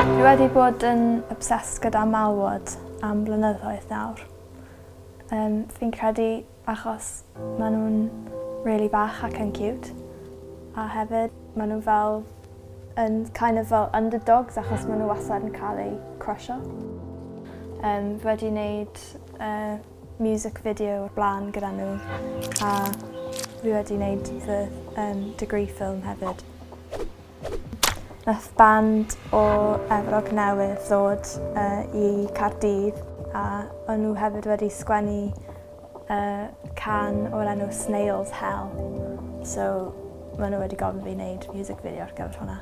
Fi wedi bod yn obsessed gyda malwod am blynyddoedd nawr. Fi'n credu achos maen nhw'n really bach ac yn cute. A hefyd maen nhw fel yn kind of fel underdogs achos maen nhw wastad yn cael eu crusho. Fi wedi wneud music video o'r blaen gyda nhw a fi wedi wneud fy degree film hefyd. Nath band o Efrog Newydd ddod i Caerdydd a o'n nhw hefyd wedi sgwennu cân o'r enw Snail's Hell. So maen nhw wedi gofyn fi wneud music video ar gyfer hwnna.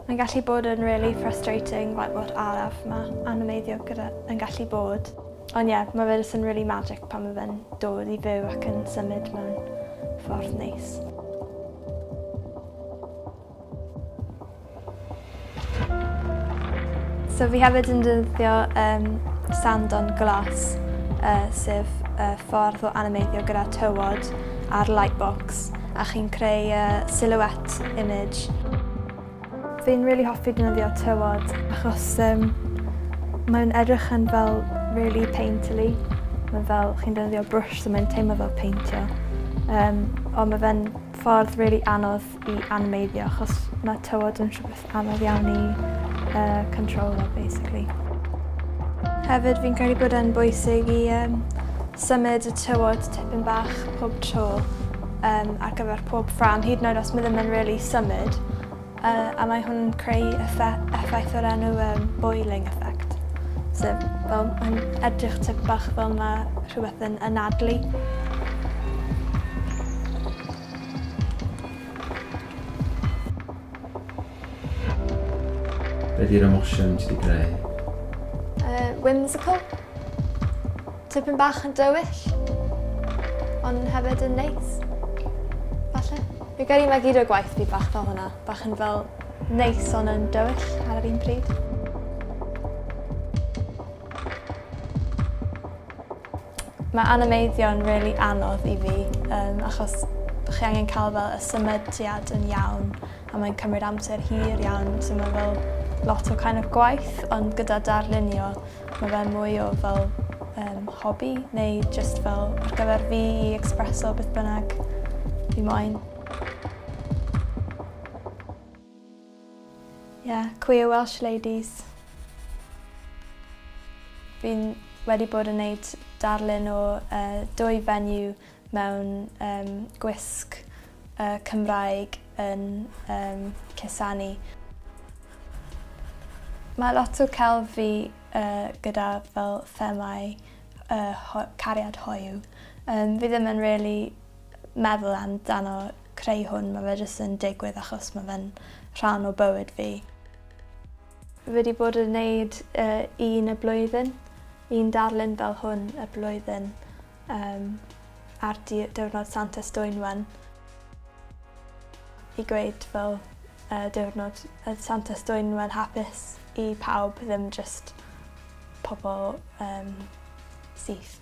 Mae'n gallu bod yn really frustrating, like mor araf mae animeiddio gyda yn gallu bod. Ond ie, yeah, mae fe jyst yn really magic pan mae fe'n dod i fyw ac yn symud mewn ffordd neis. So fi hefyd yn defnyddio sand on glass, sef ffordd o animeiddio gyda tywod a'r lightbox, a chi'n creu silhouette image. Fi'n really hoffi defnyddio tywod achos mae'n edrych yn fel really painterly. Mae'n fel chi'n defnyddio brush so mae'n teimlo fel peintio. Ond mae fe'n ffordd really anodd i animeiddio achos mae tywod yn rhywbeth anodd iawn i controlo, basically. Hefyd fi'n credu bod e'n bwysig i symud y tywod tipyn bach pob tro ar gyfer pob ffrâm, hyd yn oed os mae ddim yn really symud. A mae hwn yn creu effaith o'r enw boiling effect. So, fel, mae'n edrych tipyn bach fel mae rhywbeth yn anadlu. Be di'r emosiwn ti wedi greu? Whimsical. Tipyn bach yn dywyll, ond hefyd yn neis, falle. Fi'n credu mae gyd o gwaith fi bach fel hwnna, bach yn fel neis ond yn dywyll ar yr un pryd. Mae animeiddio'n really anodd i fi, achos chi angen cael fel y symudiad yn iawn a mae'n cymryd amser hir iawn, so mae fel lot o kind of gwaith, ond gyda darlunio mae fe mwy o fel hobi neu just fel ar gyfer fi i expreso beth bynnag fi moyn. Yeah, Queer Welsh Ladies. Fi'n wedi bod yn gwneud darlun o dwy fenyw mewn gwisg Cymraeg yn cusanu. Mae lot o celf fi gyda fel themau cariad hoyw. Fi ddim yn really meddwl amdano creu hwn, mae fe jyst yn digwydd achos mae fe'n rhan o bywyd fi. Fi wedi bod yn gwneud un y blwyddyn, un darlun fel hwn y blwyddyn ar diwrnod Santes Dwynwen. I gweud fel diwrnod Santes Dwynwen hapus i pawb, ddim just pobl syth.